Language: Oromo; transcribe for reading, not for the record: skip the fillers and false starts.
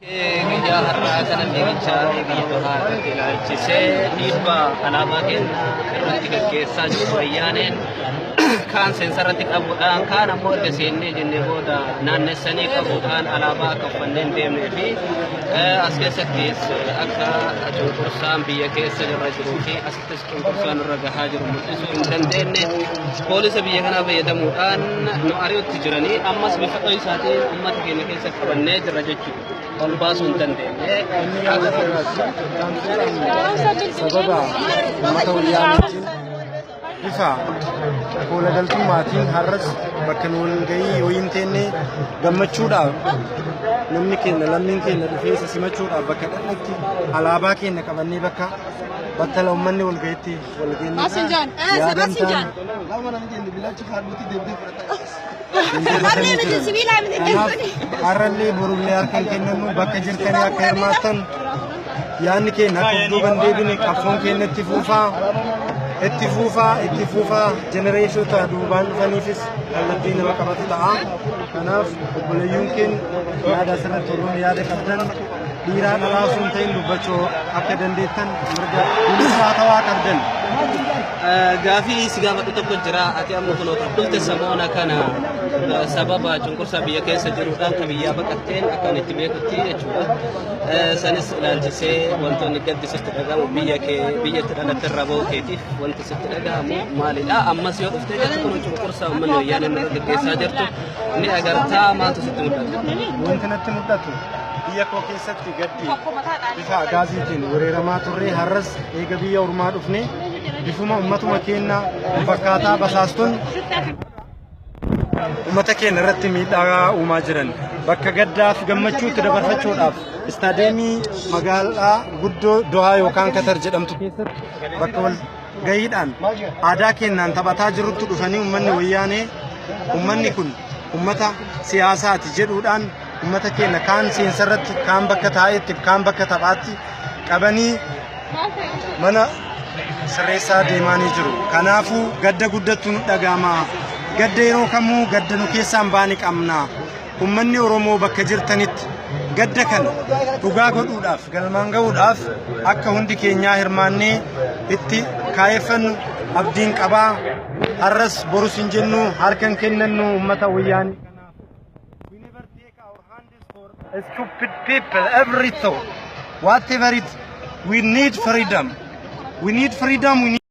Guyyaa har'aa kana fiigichaa biyya Dohaa irratti ilaalchisee dhiibbaa alaabaa keenya irratti gaggeessaa jiru, wayyaaneen kaan seensarratti qabuudhaan, kaan ammoo erga seennee jennee booda naannessanii qabuudhaan alaabaa akka uffannee hin deemnee fi as keessattis akka cunqursaan biyya keessa irra jiruu fi asittis cunqursaan irra gahaa jiru mul'isuu hin dandeenye, poolisa biyya kanaa fayyadamuudhaan nu ari'utti jiranii, ammas bifa dho'isaatiin uummata keenya keessa qabannee jirra jechuudha. Ol baasuu hin dandeenye. Sababa uummata wayyaaneetiin bifa koolagaltummaatiin har'as bakka nu wal gahii yoo hin teenne, gammachuudhaaf namni keenya, lammiin keenya dhufee isa simachuudhaaf bakka dhaqnetti alaabaa keenya qabannee bakka battala uummanni wal gahitti wal geenye yaadantaan. Kanaaf har'allee borullee harka hin kennannu. Bakka jirtanii akka hirmaattan, yaadni keenya akka of duuba hin deebine, qabsoon keenya itti fuufaa, itti fuufaa, itti fuufaa. Jenereeshota duubaan dhufaniifis kallattii nama qabatu ta'a. Kanaaf obboleeyyuun keenya yaada asirratti warroonni yaada qabdan, dhiiraa dhalaa osoo hin ta'in dubbachuu akka dandeettan mirga dimokiraatawaa qabdan. Gaafii si gaafadhu tokko jira. Ati amma kunoo kan dhufte samoona kana sababa cunqursaa biyya keessa jiruudhaan kan biyyaa baqatteen akka ani itti beekutti jechuudha. Sanis ilaalchisee wantoonni gaddi sitti dhagahamu, biyya kee, biyya itti dhalatte irraa bahuu keetiif wanti sitti dhagahamu maalidha? Ammas yoo dhufte jettu kun cunqursaa uummanni wayyaaneen irra gaggeessaa jirtu ni agartaa, maaltu sitti mul'ata? Wanti natti mul'atu, biyya koo keessatti gaddi bifa agaaziitiin weeraramaa turre. Har'as eega biyya ormaa dhufne bifuma ummatuma keenya fakkaataa basaastonni ummata keenya irratti miidhaa uumaa jiran, bakka gaddaa fi gammachuutti dabarfachuudhaaf istaadeemii magaalaa guddoo Dohaa yookaan Katar jedhamtu keessatti bakka wal gahiidhaan aadaa keenyaan taphataa jirutti dhufanii uummanni wayyaanee ummanni kun ummata siyaasaati jedhuudhaan ummata keenya kaan seensarratti, kaan bakka taa'etti, kaan bakka taphaatti qabanii mana sirreessaa deemaanii jiru. Kanaafuu gadda guddattu nu dhaga'ama. Gadda yeroo kamuu gadda nu keessaan baane qabna. Ummanni Oromoo bakka jirtanitti gadda kana dhugaa godhuudhaaf, galmaan gahuudhaaf akka hundi keenyaa hirmaannee itti kaayeffannu abdiin qabaa. Har'as borus hin jennu, harka hin kennannu ummata wayyaanii kanaaf. We never take our hands for stupid people every thought. Whatever it, we need freedom. We need freedom. We need